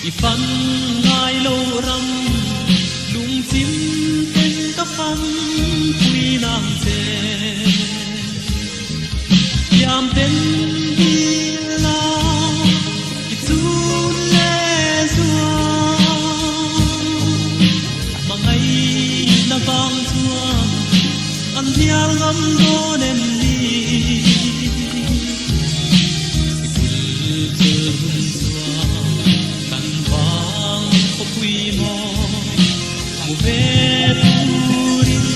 I fan ngai lo ram lungchim ten ka fan pui nang che Thiam ten dil la i chun le zuan Mangai na vang chuan an hnial ngam dawn em ni Sikul chul hun chuan kan vang khawpui mawi hmu ve turin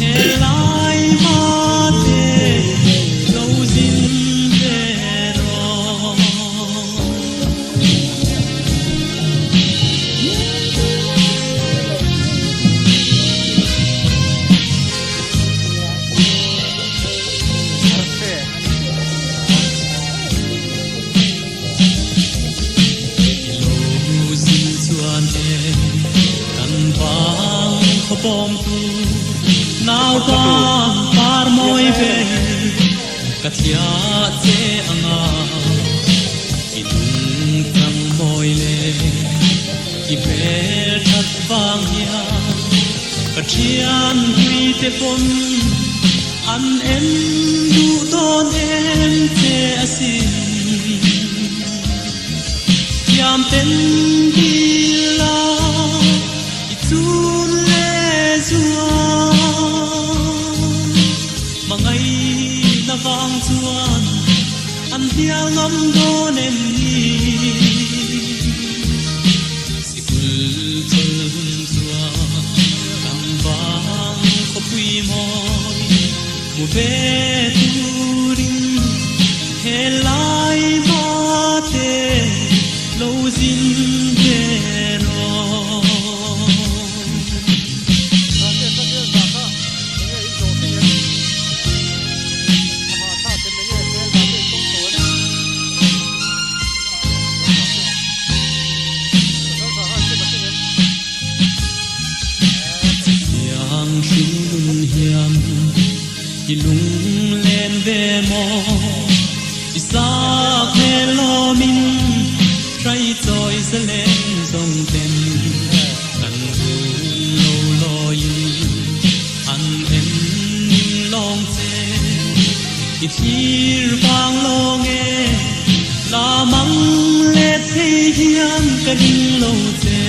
he lai mate lo zin ve rawh. I lo zin chuan e kan vang khawpawm tu nau ban par mawi ve ka thliah che anga i lung tlang mawi le i hmel that vang hian ka thian hlui te pawn an en duh dawn em che asin. Thiam ten dil a i chun le zuan mangai na vang chuan an hnial ngam dawn em ni. Sikul chawl hun chuan kan vang khawpui mawi hmu ve turin he lai mate lo zin ve rawh. Chutiang hringnun hian i lunglen ve maw? I sak hmel lawmin hrai chawi zalen zawng ten kan hun lo lawiin an en ning lawng che. I thlir vang lawng e, la mang let thei hian ka ring lo che.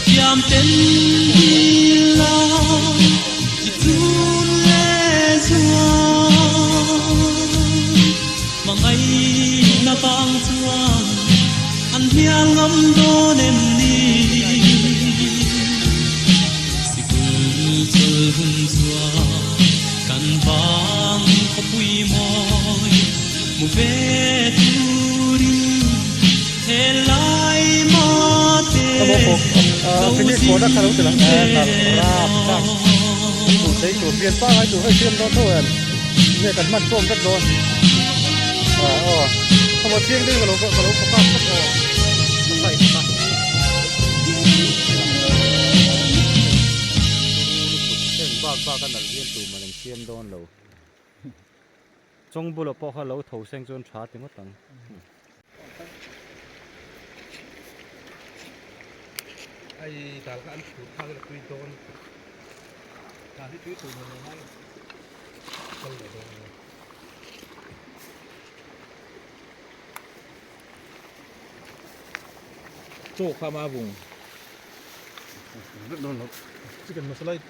Thiam ten dil la i chun le zuan Hmangaihna vang chuan an hnial ngam dawn em ni? Sikul chawl hun chuan kan vang khawpui mawi hmu ve turin he lai mate lo zin ve rawh. Heng bak bak a nalh hian tuman an siam dawn lo. Chawng bulah pawh kha lo tho seng chuan tha ti ngawt ang. Ai dal kha an phur phak ila tui dawn dal hi tui tur ni lo mai kal leh dawn ania. Chaw kha ma vung. Chicken masala i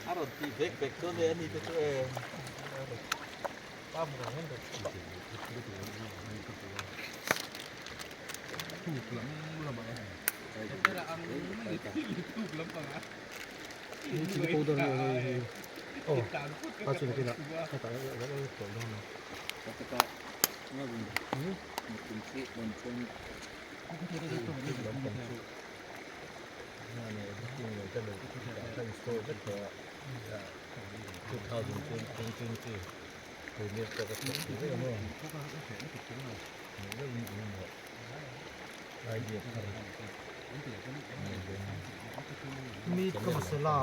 A rawn tih vek vek chuan e ani te chu e. Chili powder nge hei hi aw a chun kinah hetah Meat ka masala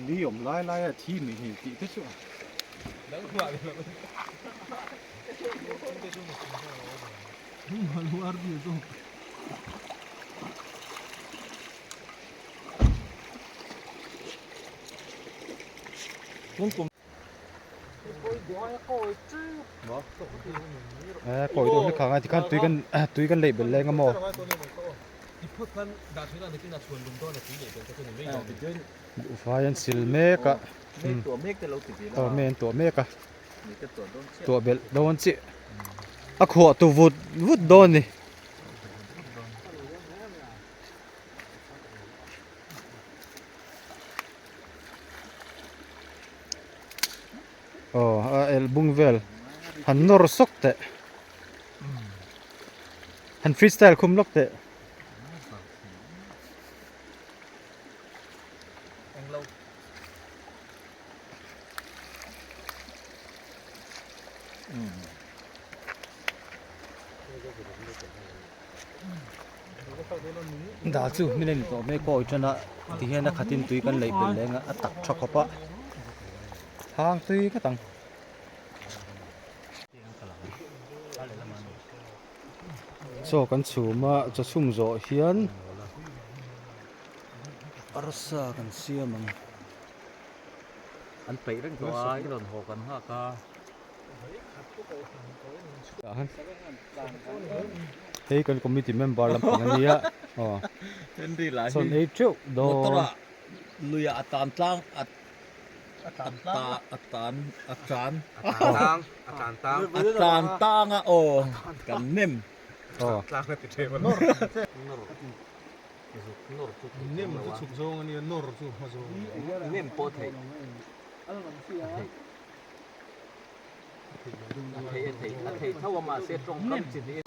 Ni awm lai lai a thi ni hi tih te chu a. Kawi deuh hlek ang a tikhan tui kan tui kan leih belh leng a maw vai an sil mek a aw me an tuah mek a tuah belh dawn chiah a khuah tu vut vut dawn a ni. Aw a elh bung vel han nawr sawk teh han freestyle khum lawk teh. Dal chu hmin a ni tawh mai kawi tan a tihian a khatin tui kan leih belh leng a a tak tha khawp a hang tui ngawt ang. Chaw kan chhum a chaw chhum zawh hian arsa kan siam ang. An peih reng tawh a i rawn haw kan nghak a. Hei kan committee member lampang a nia aw sawn ei teuh dawn motor ah lui ah a tan tlang a a tan a tan a tlan a tlan tang a aw kan nem aw nem chu chhuk zawng a nia nawr chu hma zawng nem pawh theih a thei tho a mahse tawngkam chi hnih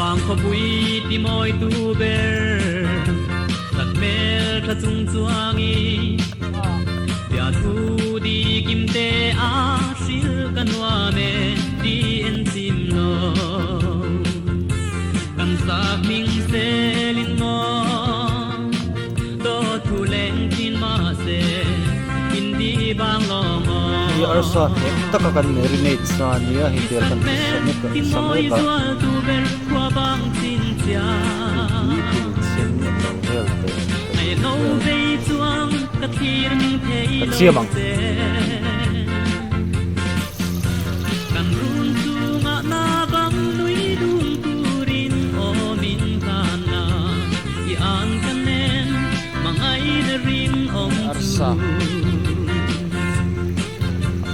Vang khawpui ti mawi tu ber tak hmel tha chung chuangi Biathu di kim te a hril ka nuam e ti en chim lo Kan sak hming selin maw Dawt thu leng thin mahse in di bang lo maw Hei arsa hneh taka kan marinate sa a nia hei tel kan sa mek a sa mek a tui thil sen a lo vel teh kan siam ang. Arsa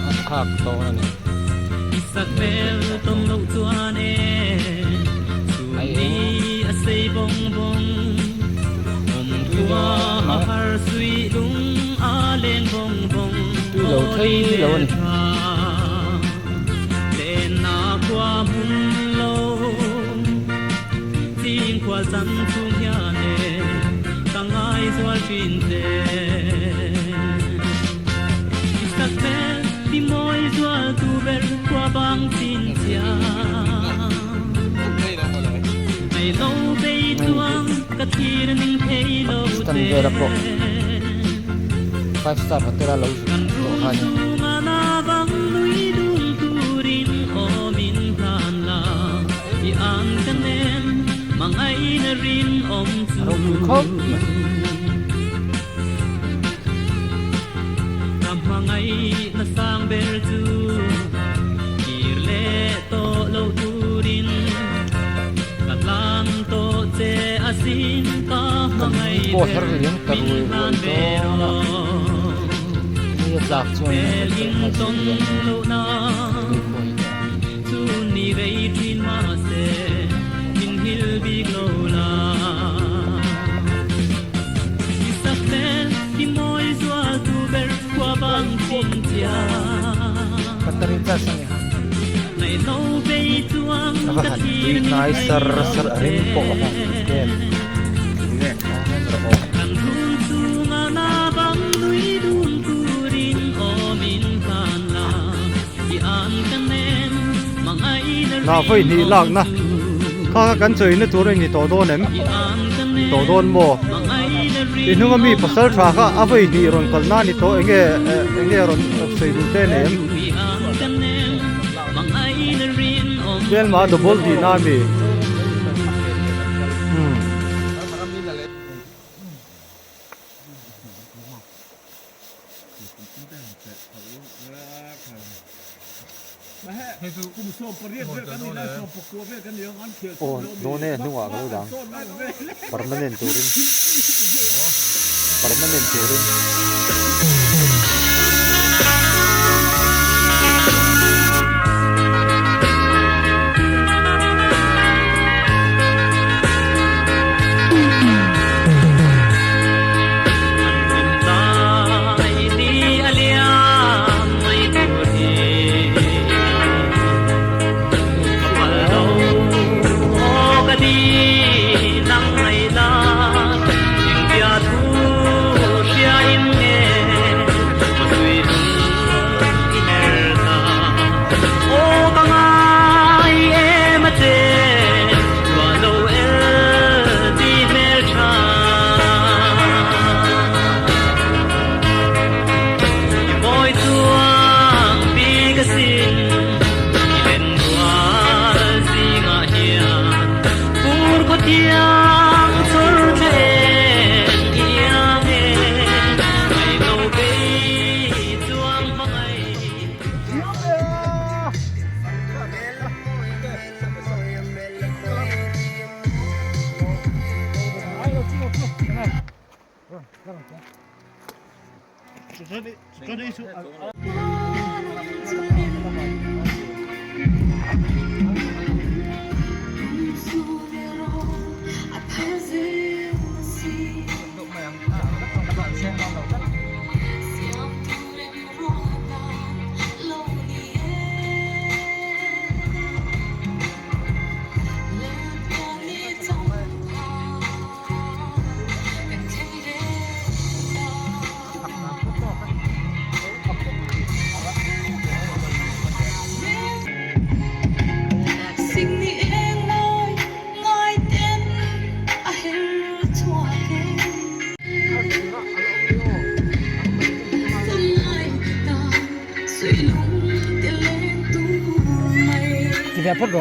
a khak dawn a ni. Ai Tui lo thei lo a ni. Pakistan vela pawh five star hotel a lo zuk tawh kha a ni. ropui khawp mai. Ka hmangaihna sang ber chu kir leh tawh lo turin ka hlan tawh che asin ka Kan ni hmangaih pawh ber her liam ta min ruai hlan ruai ve dawn a, rawh. ni a tlak chuan Hmel kan in nghal zui tawn thei ang em? lohna Ni pawh hi tawh ang. chu ni rei thin mahse min hil bik lo la. I sak hmel i mawi zual tu ber khua bang chin chia. Battery charge a ni ha. Ngaihno bei chuang A va ka han thlir tui ni hnai thei sar lo sar a che. rim pawh a va han tui em. Aw hian rawh aw. Kan thun chunga na bang nui dun turin aw min hlan la. I an ka nem mangaina Na vawi hnih rinawm lakna chu. kha kha kan chawina tur a ni tawh dawn em? I an ka Tawh nem dawn maw? mangaina I hnunga mi rinawm pasal chu. tha kha a vawi hnih rawn kal na ni tawh enge enge rawn sawi duh te nei em? I an ka nem mangaina rinawm Hmelma chu. double tihna a mi? Umm. Aw dawn e hnungah ka lo dang permanent turin permanent turin.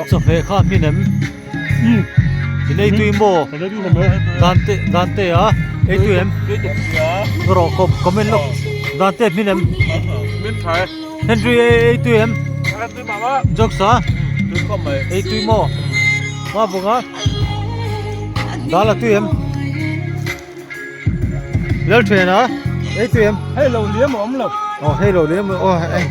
Chawhmeh kha hmin em? In ei tui maw? Dante Dante a ei tui em? Rawh kawp comment lawk Dante hmin em? Henry ei ei tui em? Jokes a ei tui maw? Hma bawk a dal a tui em? Lal thian a ei tui em? Hei lo liam a awm lo. Aw hei lo liam aw hei.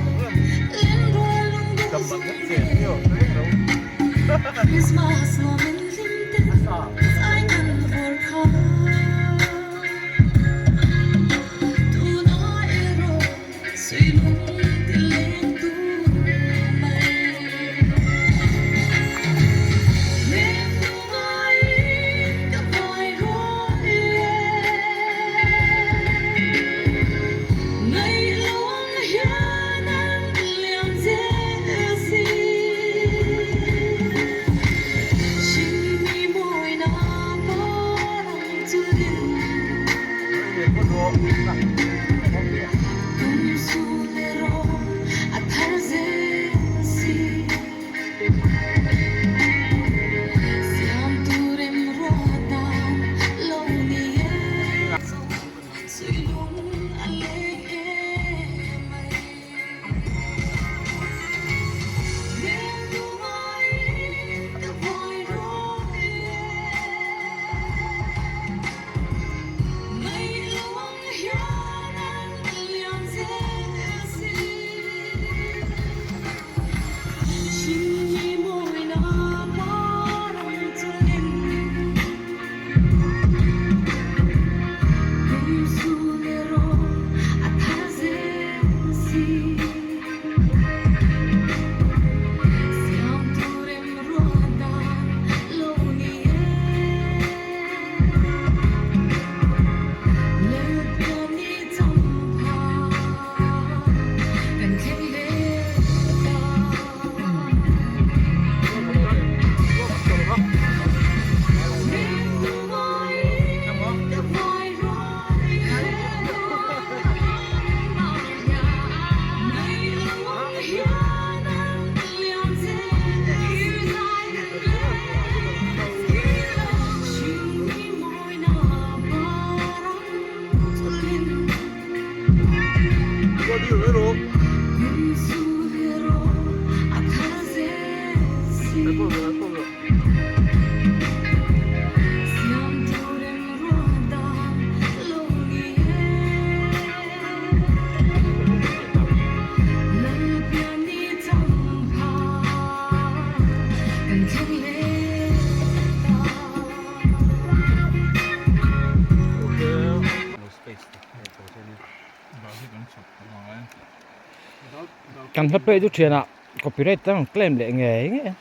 Kan hla pek chu thianah copyright te an claim leh ngei ngei a.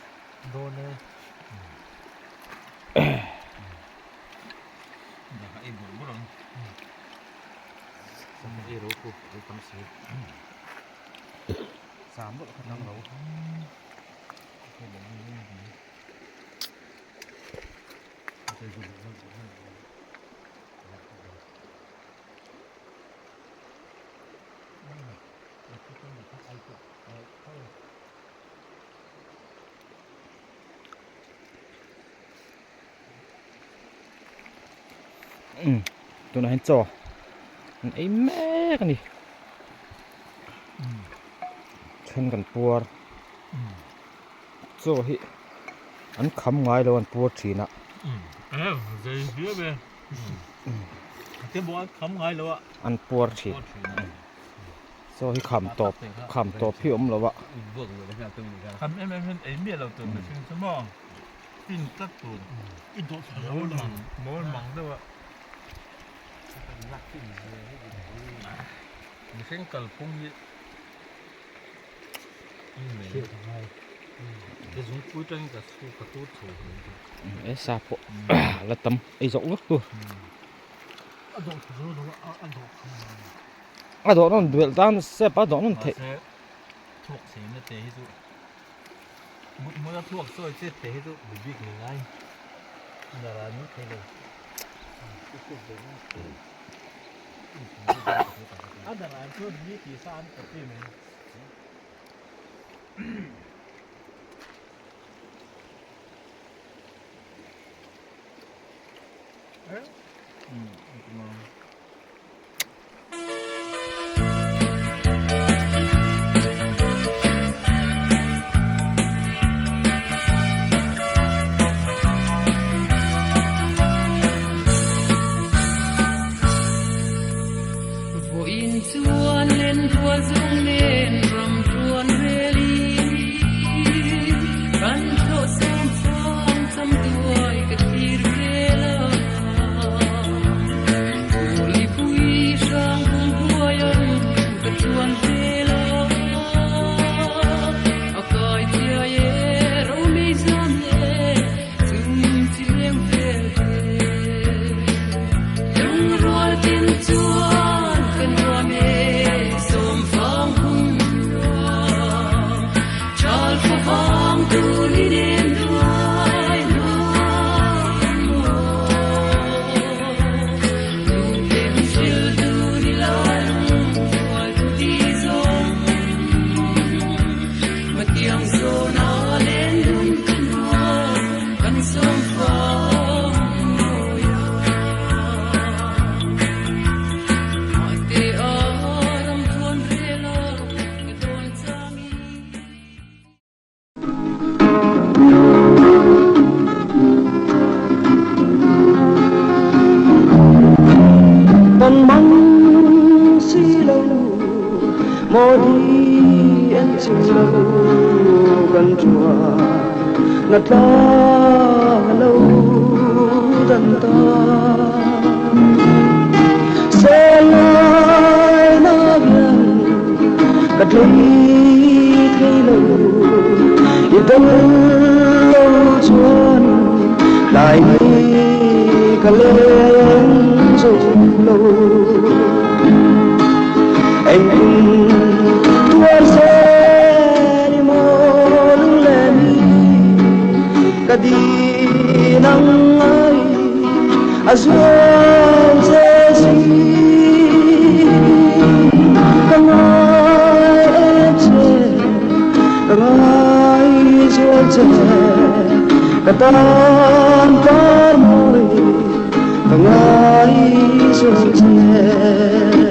Tunah hian chaw an ei mek a ni then kan puar chaw hi an kham ngai lo an puar thin a. An puar thin chaw hi kham tawp kham tawp hi awm lo a. E sa pawh la tam ei zawk vek tu a dawh nawn duel tan step a dawh nawn theih. Tan mang si lo mo di en chim lo kan chua na tla lo dan ta se lai na bian ka tlei thei lo i dal lo chuan lại ka lên zo lo anh tua se ni mo lung le mi ka di nang ai a zuan se si ka ngai em che ka ngai zuan che ka tan par moi ka ngai zuan che.